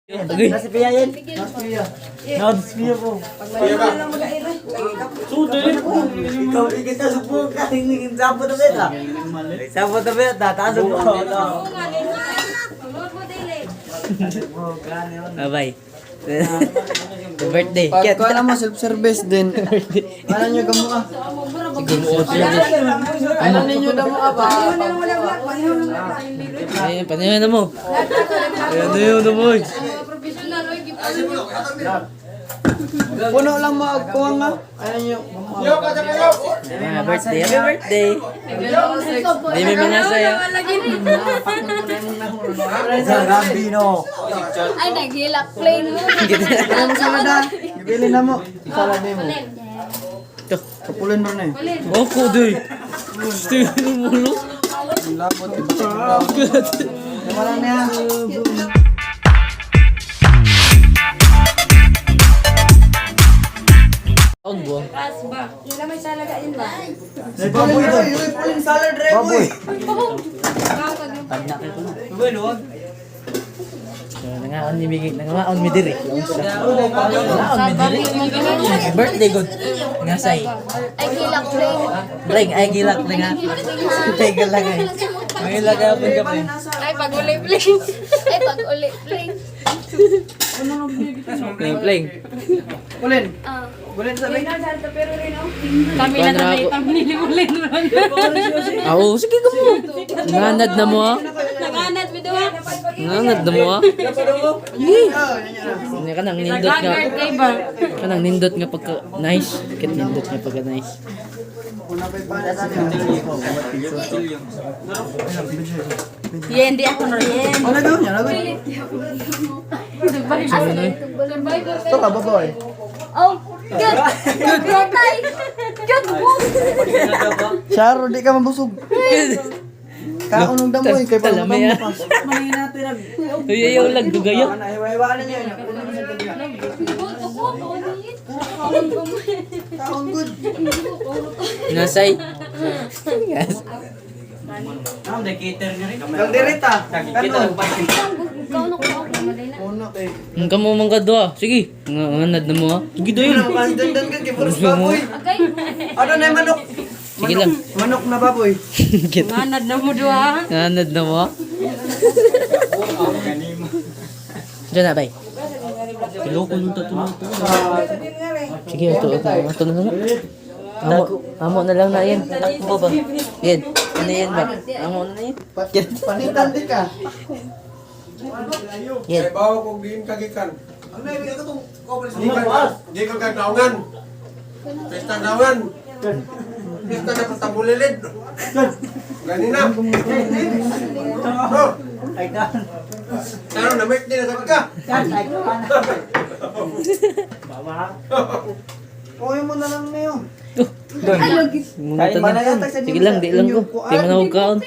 Agay. Nasa piya yan. Nasa piya po. Ikaw, ikita subo ka. Sabot na beta. Sabot na beta. Taas mo. Bye-bye. Birthday. Pag kuha na mo, self-service din. Ano nyo gamo ka? Ano ninyo damo ka ba? Ayun, panayon na mo. Ayun na yun na mo. Puno lang mo, kuha nga. Ano nyo? Ah, birthday. Happy birthday. Hindi may mga saya. Sa Gambino. Ay, naghilak plane mo. Ano mo salada? Gibili na mo. Salada mo. Ito. Kapulin mo na eh. Ako, doy. Gusto yun mo, lo. Ang lapot. Wala na yan. Ang buwang. Baboy doon. Pulin salad re boy. So, nangaon ni Miggy. Nangaon mi diri. Nangaon mi diri. Birthday good. Ngasay. Ay, hilak plane. Bling, ay gilak lang ha. Teka lang ay. May lagay ako kape. Ay, pag-uli plane. Ay, pag-uli plane. Bling, bling. Pulin. Ah. Pulin sabi. Kami na tanay pamili ulit ron. Oo, sige ka mo. Nganad na mo ah. Naganat mi duha. Nganad na mo ah. Hindi ka nang nindot nga. Nagagard kay ba? Kanang nindot nga pagka nice. Kit nindot nga pagka nice. Yen di ako no yen. Ano daw niya? Ano So, ano eh? Survivor. Ito ka baboy. Oh, good. Good. Good. Good. Charo, di ka mabusog. Kaon ng damoy kay pa Talami, ah. Uy, ayaw lang, dugaya. Hiwa-hiwaan na niya. Kaon good. Nasay. Yes. Kaldereta. Kanon. Puno kay. Ang kamo mang kadwa. Sige. Nganad na mo ah. Sige doy. Ano ka dandan ka kay puros baboy. Ano na yung manok? Sige lang. Manok na baboy. Kit. Nganad na mo duha. Nganad na mo ah. Diyan na, bay. Kiloko nung tatlo. Sige, ito, ito, ito na lang. Amo, amo na lang na yan. Ako ba? Yan. Ano yan ba? Amo na na yan. Panitan di ka. Yan. Kay bawo kog diin kagikan. Gikan ka, gikan ka naungan. Pesta naungan. Pesta na patambulilid. Gani na. Oh. Taro na may din na ka. Kuha mo na lang na yun. Muna na. Sige lang, di lang ko. Di man ako kaon.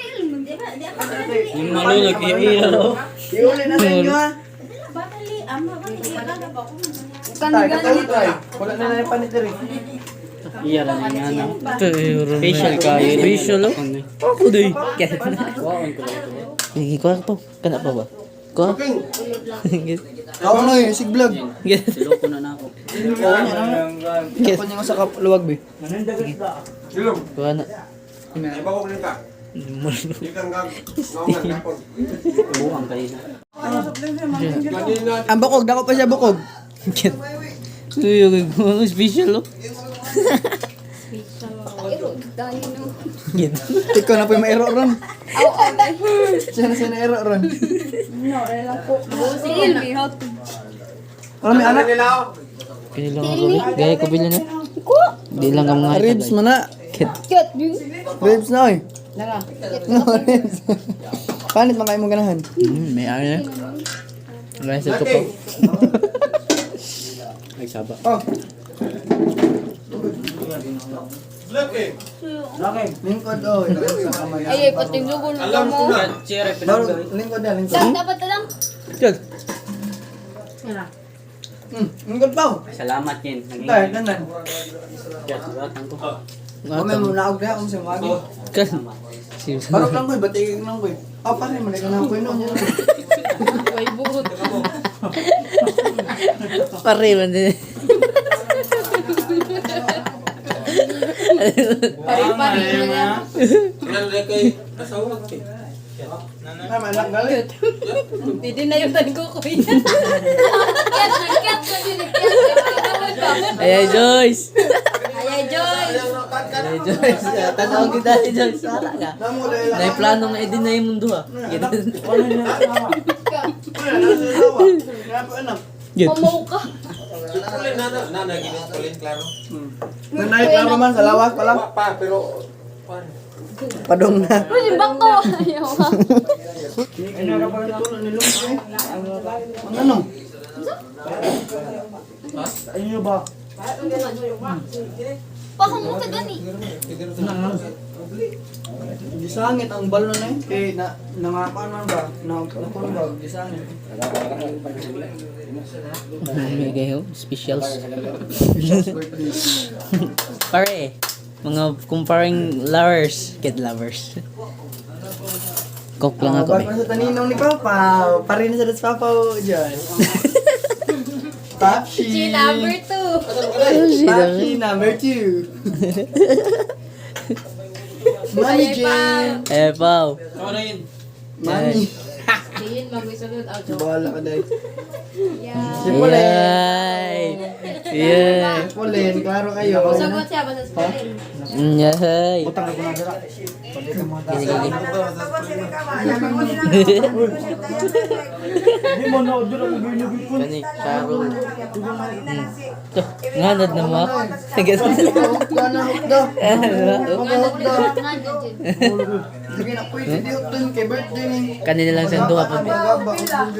Yung malo, nag-iiya. Iuli na sa inyo ha. Tay, katawid tay. Wala na na yung panit diri. Iya lang nga na. Facial kayo. Facial oh. Ako doy. Sige, kuha pa. Kana pa ba? Kuha. Okay. Ako na eh, sig vlog. Siloko na na ako. Ako niya sa luwag be. Silom. Kuha na. Kay bawo kog ka. Gikan ka naungan kapon. Buang kayo na. Gani na. Ang bukog, dako pa siya bukog. Uy, ang special oh. Ikaw na po yung maero ron. Siya na siya na ero ron. Wala may anak. Nila oh. Kini lang ako. Gaya ko bilhin na. Di lang ka mga Ribs man na. Ribs na oy. No, ribs. Panit man kayo mong ganahan. May ano na. Wala sa tuko. Ay saba. Oh, Look eh. lingkod oy. Sa kamay. Ay, ay, pating lugo na Alam mo. ko na. Baro, lingkod na, lingkod. Dapat na lang. Yan. Lingkod pa. oh. Salamat yin. Tay, nanan. Naging ko. Kami mo naog na akong sumagi. Kan. Baro lang koy, batigig lang koy. Oh, pare man ka na koy no. Way buot. Pare man din. Pare-pare lang. Nanay kay asawa kay. Tama anak galit. Hindi na yung tango ko. Cute, nag-cute, nag-cute. Ay, Joyce. Ay, Joy! Ay, Joyce. Tanaw kita si Joyce. Wala ka. Namo dahil Nay plano nga din na yung mundo ah. Pamaw ka. Kulin nana, nana gini kulin klaro. Nanay klaro man sa lawas pa lang. Wa pa pero pan. Padong na. Uy, bako. Ayaw ka. Ang ano? Pakong mo ka gani. Gisangit ang balon na eh. Kay na nangakuan man ba? Na kuan ba? Gisangit. May kayo, specials. Birthday. Pare, mga comparing lovers, get lovers. Coke lang ako Bago eh. sa taninong ni Papa. Pare na sa das Papa dyan. Papshi. G number 2. Papshi number 2. Mami Jane. Eh, Pao. Mami. Diin, mag-isunod. Out. Bahala ka dahil. Si Pauline. Yay! Yay! Pauline, klaro kayo. Sagot siya, basta sa Pauline. Yay! Gini, gini. Kani, Sharon. Tuh, nganad na mo. Hukda na, hukda. Hukda. Nga, dyan. Sige na, pwede di hukdan kay birthday ni. Kanina lang siyang duha pa. Gaba, At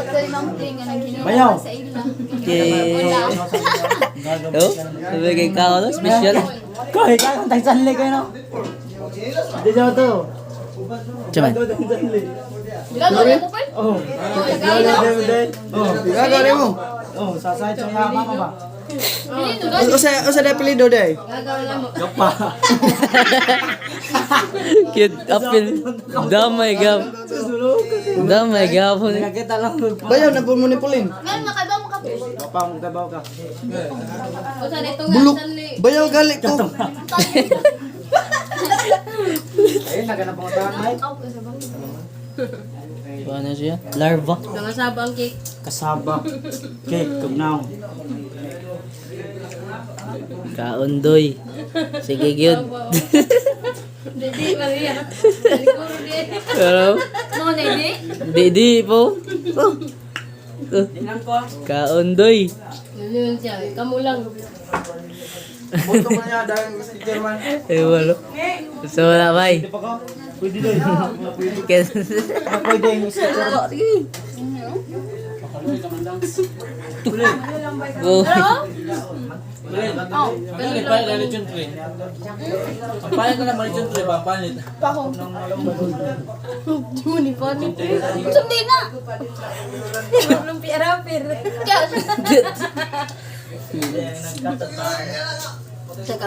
kay Ma'am Ting, nga naghingi sa ila. Yay! Oh, sabi kay Kao, no? Special. Koy, kaya kang tagsanli kayo no? Di daw to. Cuman. Gagawin mo pa? Oh. Oh, Gagawin mo. Oh, sasay sa nga mama ba? Dili, no, gani. Usa usa na apelyido day. Gagawin na mo. Gapa. Cute. Apil. Damay gab. Damay gab. Nakakita lang. Bayaw na po mo ni Pauline. Ngayon, nakaiba mo ka po. Gapa mo kabaw ka. O sa nito nga, Bulok. saan ni... Bayaw gali ko. Ayun, naganap ang utangan ay. Ano siya? Larva. Mga saba ang cake. Kasaba. Cake, tugnaw. Kaundoy. Sige, gyud. Dili, Maria. Siguro di. Pero, Mo na di? di di po. Oh. Oh. Kaundoy. Yun yun siya. Kamu lang. Boto mo niya dahil kasi chairman. Eh, walo. So, wala, bay. Pwede pa ko? Pwede doy. Pwede. Pwede yung Go. Sundi na. Lumpia rapper. Kaya,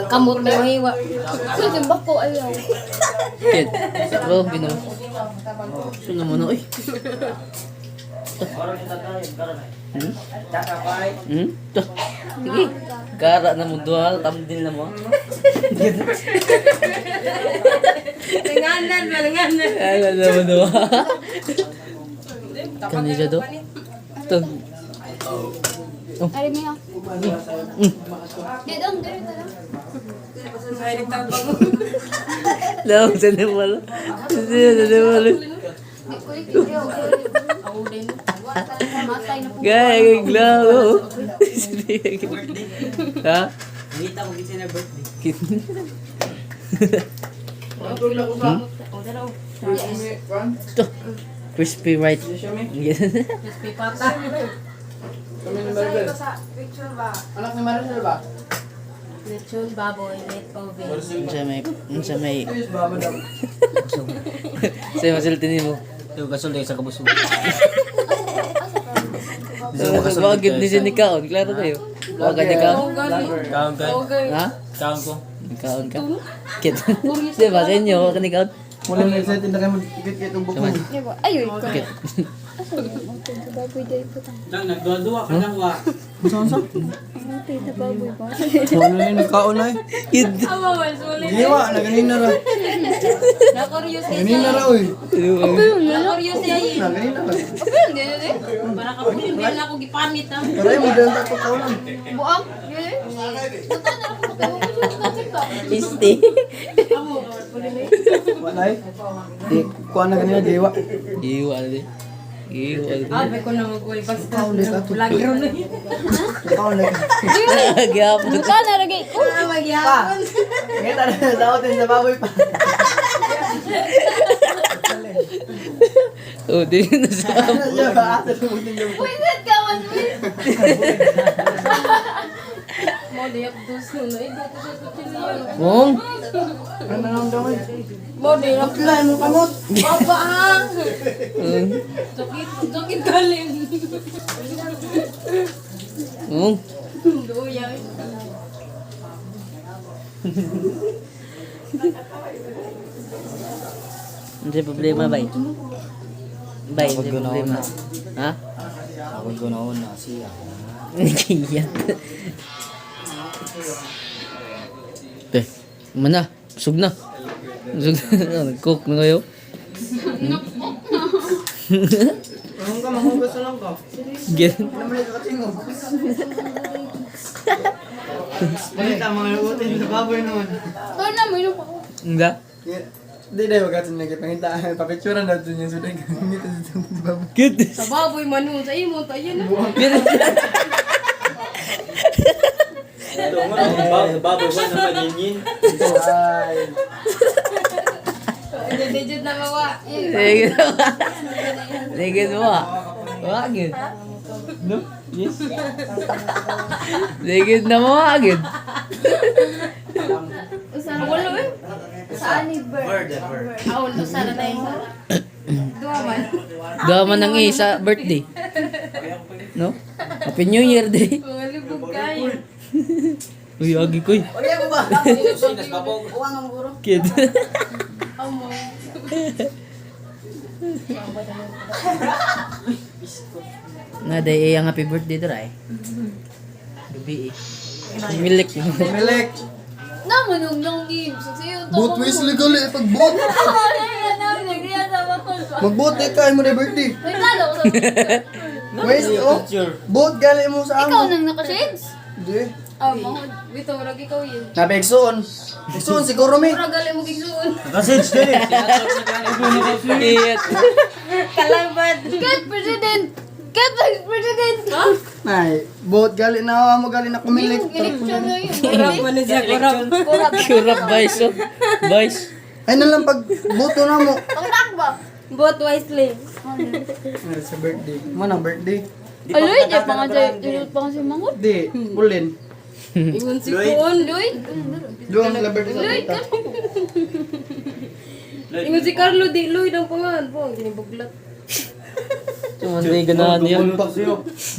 Kamot na yung hiwa. sa bako ayaw. Cute. Oh, ginawa. Sino mo na, uy. Hmm? Hmm? Tuh. Sige. Gara na mo dual, tamdil na mo. Tinganan, malanganan. Gara na mo dual. Kanila do? Ito. Ari mo. Di dong, diri ta lang. Law, sa wala. Sa wala. Di ko ikyo. Ako din. Matay na po. Gaya, glaw. Ha? Ngita ko kitsa na birthday. Ito. Crispy right. Crispy pata. Kami ni Maribel. Anak ni Maribel ba? Lechon baboy, let oven. Unsa may unsa may Ayos ba madam? sa masulti nimo. Ito gasol sa kabusog. Wag ni siya ni kaon, klaro kayo. Wag ka ni kaon. Kaon ka. Ha? Kaon ko. Kaon ka. Kit. Di ba sa inyo wag ka ni kaon? Wala na excited na kayo magkikit-kit ang buko. Di ba? Ay, uy. Kit. Asa yung utod sa baboy dahil po tayo. Dang, nagduwa-duwa ka lang wa. Saan sa? Utod sa baboy ba? Ano na yun, nagkaon na eh. Awa, sulit. Giwa, na ganina ra. Nakoriyo siya. Ganina ra oy. Nakoriyo siya yun. Na ganina ra. Okay, hindi yun eh. Para ka po, hindi na ako gipanit ah. Paray mo dahil tako kaon. Buang. Yun eh. Buta na ako makabuo. Iste. Amo, Wala eh. Di, kuha na ganina, giwa. Iwa di. Iwa di. Ah, may ko na mag-uwi. Basta Kaon na ito. vlogger na yun. Kaon na. Gyapon. Buta na lagi. Oh, Pa! Ngita na sa utin sa baboy pa. Oh, di na sa. Ano siya ba? Asa sa utin niya. Pwisit ka man, Miss. Mo, di ako duso na. Eh, dito sa kutsilyo. Mong. Ano na lang daw eh. Mo, di ako. Kailangan mo kamot. Baba ah! Sakit, sakit galing. Mong. Duya. Hindi problema, bay. Bay, hindi problema. Ha? Ako ko na una siya. Kiyat. Te, mana, busog na. Busog na. Nag-cook na kayo. Ano ka, mahugas na lang ka. Get. Ano mo na katingog? Balita mga utin sa baboy noon. Pero na, may pa ako. Hindi. Di dahil wag atin nagipangita. Papicturan natin yung sudah ngita sa baboy. Get. Sa baboy man sa imo, tayo na. Baboy ba naman yun? Ay. Hindi, na mawa. Sige na. Sige na. Wagin. No? Yes. Sige na mo wagin. Walo eh. Saan ni Bird? Ah, walo, sana na yun. Duwa man. Gawa man ng isa birthday. No? Happy New Year day. Mga libog kayo. Uy, agi ko. Oye mo ba? Kid. Amo. Na day ang happy birthday dira eh. Gabi eh. Milik. Melek. Na, manong lang ni. Sa iyo, Boot waste legal eh. Pag boot. Mag-boot eh ka mo na birthday. May talo ko sa Waste oh. Boot gali mo sa Ikaw amo. nang naka-shades? Di. Ah, mahod. Bitaw, ragi ikaw yun. Nabi Exxon. Exxon siguro mi. Mura gali mo gigsuon. Kiyat. Kalabad. Get president! Get vice president! Nay, boot gali na mo gali na kumilik. Yung election na yun. Kurap man siya, kurap. Kurap. Kurap vice oh. Vice. Ay na lang pag boto na mo. Pangtak ba? Vote wisely. Ay, sa birthday. Mo nang birthday. Aloy, di pa nga siya. Tulog pa nga si Mangot. Di, ulin. Ingon si Kuon. Lloyd? Duang sila birthday sa Lloyd tita. Ingon si Carlo, di Lloyd ang pangalan po. Ang ginibuglat. Tumanday ganahan niya.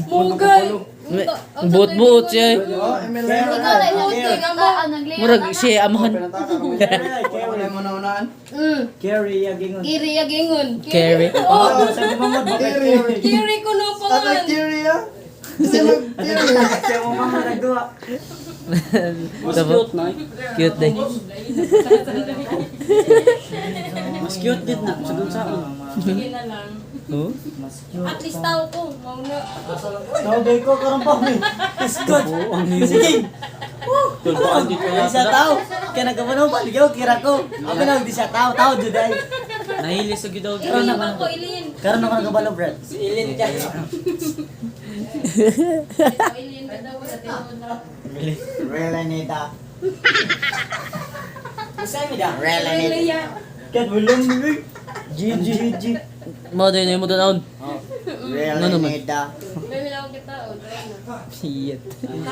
Mugay. Buot-buot siya eh. Oh, MLA. Ikaw na ikaw. Ah, naglayo Murag siya amahan. Pinataka ko. Wala mo na unaan. Carry agingon. Kiri agingon. Carry. Oh, Sabi mo mo, Kiri. Kiri ko no Tata pangalan. Kiri ah. Kasi mag Kiri. Siya mo mama nagduwa. Mas cute na. Cute day. Mas cute din na. Sa dun saan. Sige na lang. Oh? At least tao ko. Mauna. Tawagay ko karon pa mi. Iskot. Sige. Tulbaan dito Di sa tao. Kaya nagkabanaw pa ligaw kira ko. Ako na di sa tao, tao jud ay. Nahili sa gidaw. Ilin ako, ilin. Karon ako nagkabalo bread. Si Ilin ka. Ilin ka daw sa tinuod na. Relanita. Usay mi da. Relanita. Relaya. Kat bulong mi. G G G. Mo day na mo doon. Ano naman? Relanita. May milawag kita. O, tayo na. Shit.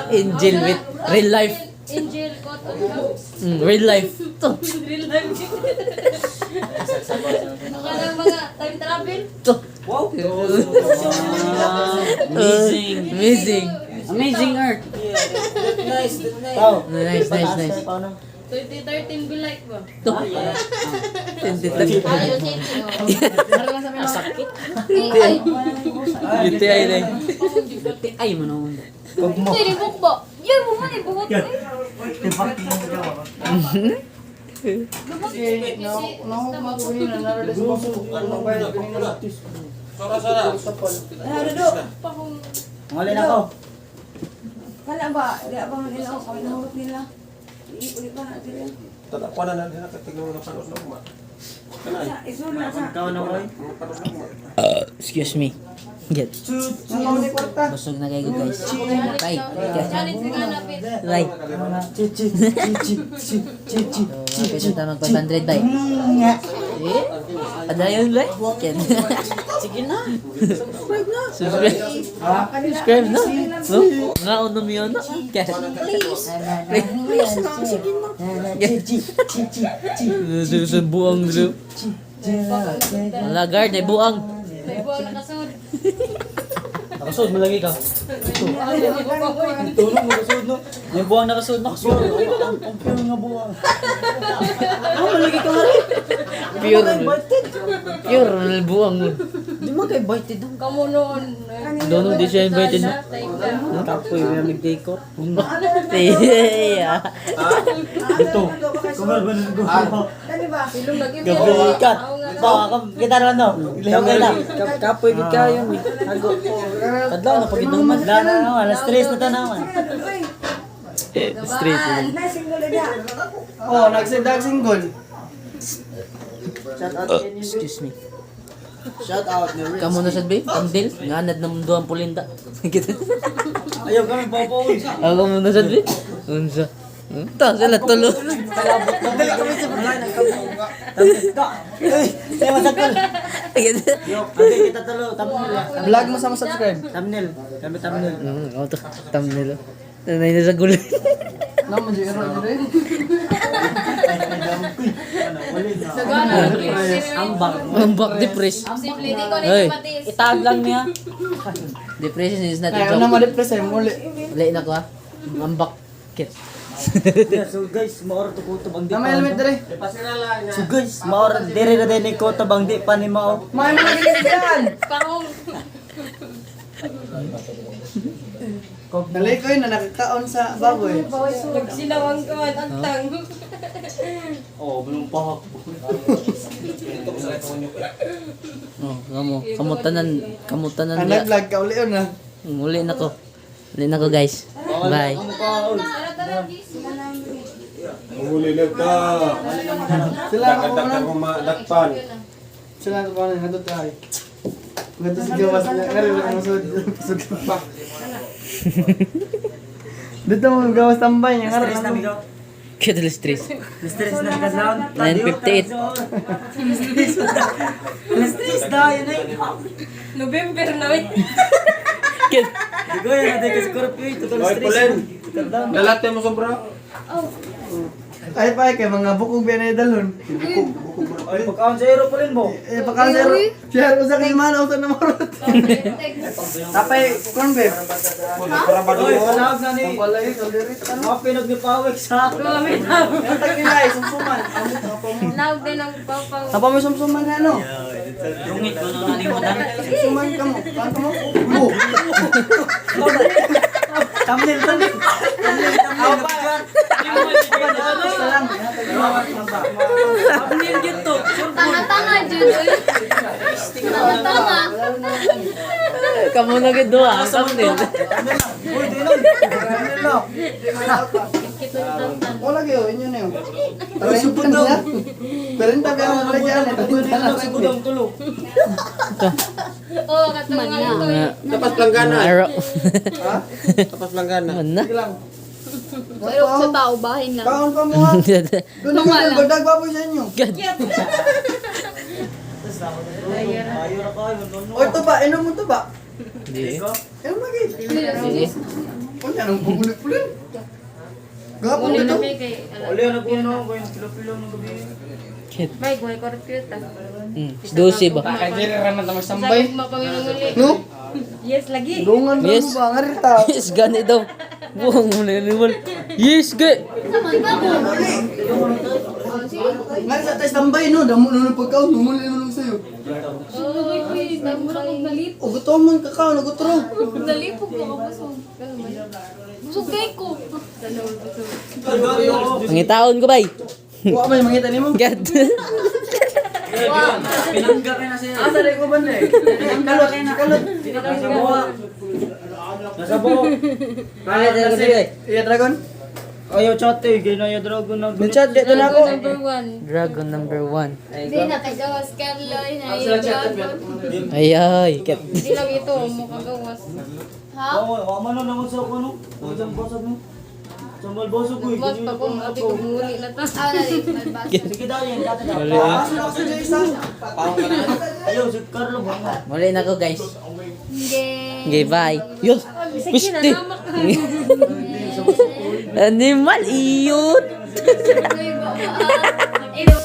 Angel with real life. Angel ko. Real life. To. Real life. Mukha ng mga time travel. To. Wow. Amazing. Amazing. Amazing Earth. Nice, nice. Tao. Nice, nice, nice. 2013 be like ba? To. Ayo, city, oh. Sakit. Ay, UTI na. Ay mo noon. hindi, buk ba? Yan, mo man, buhot eh. Sora sora. Ngulin ako. Wala ba? Di ba man nila ako nahurot nila. Iulit pa na sila. Tatakwa na natin nakatignan mo na panos na kuma. Sa isul na sa. Ikaw na ko. Panos na kuma. Excuse me. Get. Ang mga kwarta. Busog na kayo, guys. Bye. Challenge ka na, Pit. Bye. Chi chi chi chi chi chi chi. So, mapit na tayo mag 500, bye. Eh? Padayon, bye? Ken. Sige na. Subscribe na. Subscribe na. No? Nga, ono mi ono. Ken. Please. Please na. Sige na. Chi chi chi chi chi. Sa buang bro. Wala guard, ay buang. May buwang nakasud. Nakasud mo lagi ka. Tulog mo nakasud no. Yung buwang nakasud nakasud. Ang pure nga buwang. Ano malagi ka mare? Pure. Pure buang mo. Di man kay invited dong. Kamu noon. Doon di siya invited no. Kapoy may nag-decor. Yeah. Ito. Kumal ba nang gulo? Dali ba? Ilong nag Gabi ka. Baka kita naman no. Lihaw ka lang. Kapoy gid kayo ni. Hago. Kadlaw na pagid naman. Wala na naman. Alas 3 na to naman. Uy, Straight. na single na. Oh, nagsindag single. Shout out Excuse me. Shout out ni Riz. Kamu na sad babe, kandil, nganad na mundo ang pulinda. Ayaw kami popoon. Ako muna sad babe. Unsa? Ta sila tulo. Dali kami sa mga Tapos ka. Uy, tayo masakol. Ate kita tulo. Thumbnail. Vlog mo sa subscribe. Thumbnail. Kami thumbnail. Ako to thumbnail. Nanay na sa gulo. No, mo jero dire. Ambak. Ang back depress. Simple, di ko Hey. na matis. Itag lang niya. Depression is not a Ay, joke. una mo depress ay muli. Wala na ko ah. Ang back. Kit. Yeah, so guys, maor to kutob ang di Na pa. may helmet dire. So guys, maor dire na din ni kutob ang di pa ni mao. May mga ginigyan. Pangong. Nalay ko yun na nakakaon sa baboy. Nagsilawang ko, ang tang. Oh, bulong pahak. Oh, kamo. Kamo tanan, kamo tanan. Ang naglag ka uli yun ah. Uli na ko. Uli na ko, guys. Bye. Tara, tara, please. Huli na ta. Sila ako Dagdag muna. ko madakpan. Sila ako muna. Hadot tayo. Ganto sa gawas niya. Ngayon lang ang sud. Sud pa. Dito mo gawas tambay niya. Stress na bigaw. Kaya stress. Stress na kadlaw. 9:58. Stress na. Stress na yun ay. November na eh. Kit. Digo yan natin kasi Scorpio total Oy, stress. Pauline. Dalate mo sobra. Ay pa kay mga bukog biya na dalon. Ay, pagkaon sa aeroplane mo. Eh pagka zero. Share usa kay man usa na marot. Tapay kon babe. Para ba Oy, panahog na ni. Wala yun, kalderit. Ano? Mga pinog ni Pawek sa. Ang tagilay, ay, sumsuman. Loud din ang papang. Apa mo sumsuman na ano? Rungit ko na nalimutan. Sumsuman ka mo. Paano ka mo? Oh. Thumbnail, thumbnail. Thumbnail, thumbnail. Salam. Thumbnail gyud to. Tanga-tanga, Jun. uy. Tanga-tanga. Kamo na gid duha. Ang thumbnail. Uy, di lang. Thumbnail na. Wala kayo, inyo na yun. Ay, supod daw. Perenta ba ang wala dyan? Perenta na. Sigudang tulo. Oo, katong nga ito eh. Tapas langgana. Aro. Tapas langgana. Man na. Sige lang. Pero sa tao, bahin lang. Kaon pa mo ha. Doon na kayo, badag baboy sa inyo. Ayaw na kayo. O ito ba, inom mo ito ba? Di. Inom lagi. Sige. O yan, ang pagulipulin. Gapon Uli ito. na may kay. Uli, ano po no? Gawin pilo-pilo ng gabi. Kit. May guhay ko rin ah. Dose ba? Sambay. Mapanginoon uli. No? Yes, lagi. Dungan Yes. mo ba? Ngarita. Yes, gani daw. Buong mo na yun. Yes, ga. Naman ka mo. Nga sa tayo tambay no, damo na ng pagkaon, mumuli mo lang sa'yo. Sugay ko eh. Mura kong nalipog. O gutom man kakao, nagutro. Nalipog ko kabusog. Busog kay ko. Pangitaon ko bay. Wa man mangita nimo. God. Pinangga ka na siya. Asa rin ko ba na eh? Kalot, kalot. Nasa buwa. Nasa buwa. Palit na ko dili. Iya dragon. Ayaw chat eh. Ganyan ayaw dragon na. Chat dito na ako. Number 1. Dragon number 1. Hindi na kagawas Carlo na yung dragon. Ay ay. Kat. Hindi lang ito, mukha gawas. Ha? Oo, wala na naman sa ano. Walang basag mo. Sa malbasag ko eh. Mas pa kung ate kumuli na ta. Ah, na rin. Malbasa. Sige daw yan. Dati na. Asa na ako sa Jason? Ayaw, si Carlo ba nga? Muli na ko guys. Hindi. Okay, bye. Yo. Pusti. Animal iyot. Ay, ba?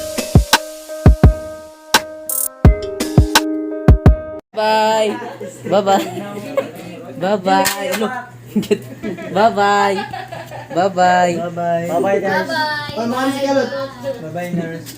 Bye. Bye-bye. Bye-bye. Ano? Bye-bye. Bye-bye. Bye-bye. Bye-bye guys. Bye-bye. Ay, mga si kalot. Bye-bye nurse.